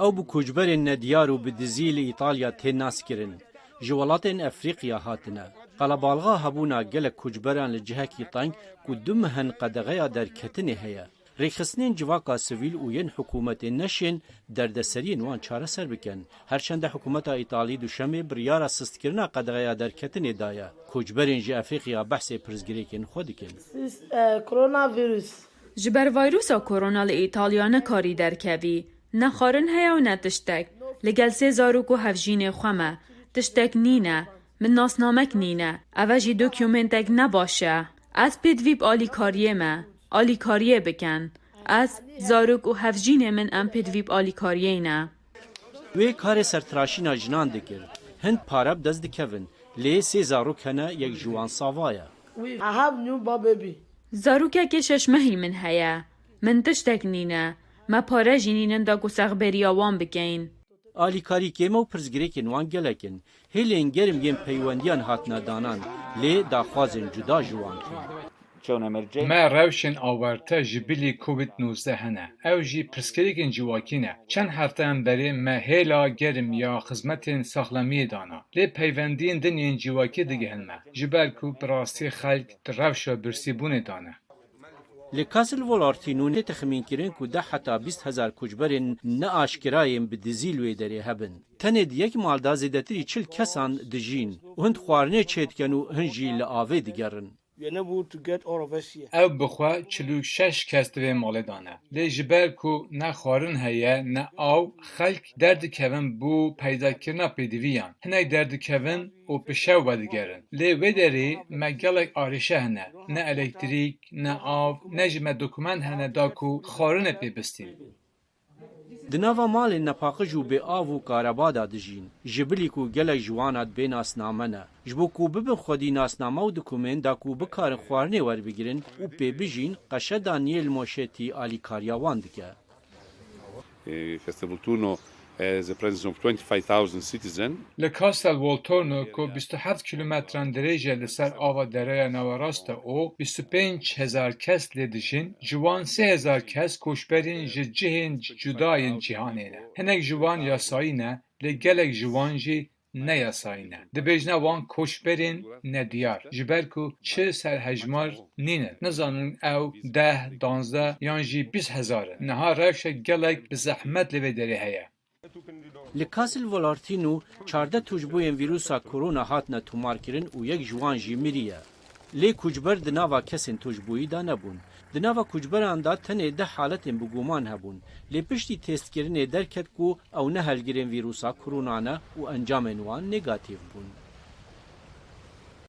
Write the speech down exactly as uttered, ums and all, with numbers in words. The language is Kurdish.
Ew bi koçberên nediyar û bi dizî li Îtalya tên naskirin. Ji welatên Efrîqya hatine. Qelebalxa hebûna gelek koçberan li cihekî teng ku du meh in qedexeya derketinê heye. Rêxistinên civaka sivîl û yên hikûmetê neşên derdeseriyên wan çareser bikin. Herçende hikûmeta Îtalî duşemê biryara sistkirina qedexeya derketinê daye. Koçberên ji Efrîqya behsê pirsgirêkên xwe dikin. Siz, e, coronavirus. Ji ber vîrusa korona li Îtalya ne karî derkevî, ne xwarin heye û ne tiştek. Li gel sê zarok û hevjînê xwe me. Tiştek nîne. Min nasnamek nîne. Eve jî dokumentek ne baş e. Ez pêdivî bi alîkariyê me. Alîkariyê bikin. Ez, zarok û hevjînê min em pêdivî bi alîkariyê ne. Wê karê sertiraşîna jinan dikir. Hind pare bi dest dikevin. Lê sê zarok hene, yek ji wan sava ye. I have new baby. Zarokekê şeş mehî min heye. Min tiştek nîne. Me pare jî nînin da ku sexberiya wan bikeyin. Alîkarî kêm e û pirsgirêkên wan gelek in. Hêlên germ yên peywendiyan hatine danan, lê daxwazên cuda ji wan tê. Me rewşên awarte ji bilî Covid nozdeh hene. Ew jî pirsgirêkên civakî ne. Çend hefteyan berê me hêla germ ya xizmetên saxlemiyê dana. Lê peywendiyên din yên civakî digihin me. Ji ber ku bi rastî xelk di rewşa birsîbûnê de ne. Li Castle Wolverton tê texmînkirin ku deh heta bîst hezar koçberên neaşkira yên bi dizî li wê derê hebin. Tenê di yek mal de zêdetirî çil kesan dijîn û hin xwarinê çêdikin û hin jî li avê digerin. We are unable to get all of us here. Ew bi xwe çil û şeş kes di vê malê de ne. Lê ji ber ku ne xwarin heye, ne av, xelk derdikevin bo peydakirina pêdiviyan. Hinek derdikevin û bi şev vedigerin. Lê wê derê me gelek arêşe hene. Ne elektrîk, ne av, ne jî me dokument hene da ku xwarinê pê bistîn. Di nava malên nepaqij û bê av û kareba de dijîn. Ji bilî ku gelek ji wan a dibê nasname ne. Ji bo ku bibin xwedî nasname û dokument da ku bikarin xwarinê werbigirin û pê bijîn, qeşe Daniel Moşetî alîkariya wan dike. Eh, Castelvolturno has a presence of twenty-five thousand citizens. Li Castel Volturno, ku bîst û heft kilometran dirêj e li ser ava Dereya Nawerast e û bîst û pênc hezar kes lê dijîn, ji wan sê hezar kes koçberên ji cihên cuda yên cîhanê ne. Hinek ji wan yasayî ne, lê gelek ji wan jî ne yasayî ne. Dibêjine wan koçberên nediyar, ji ber ku çi serhejmar nînin. Nizanin ew deh, danzdeh yan jî bîst hezar in. Niha rewşek gelek bi zehmet li vê derê heye. Li Castle Volturno çardeh tûşbûyên vîrusa korona hatine tomarkirin û yek ji wan jî miriye. Lê koçber di nava kesên tûşbûyî de nebûn. Di nava koçberan de tenê deh haletên bi guman hebûn. Lê piştî testkirinê derket ku ew ne helgirên vîrusa korona ne û encamên wan negatîf bûn.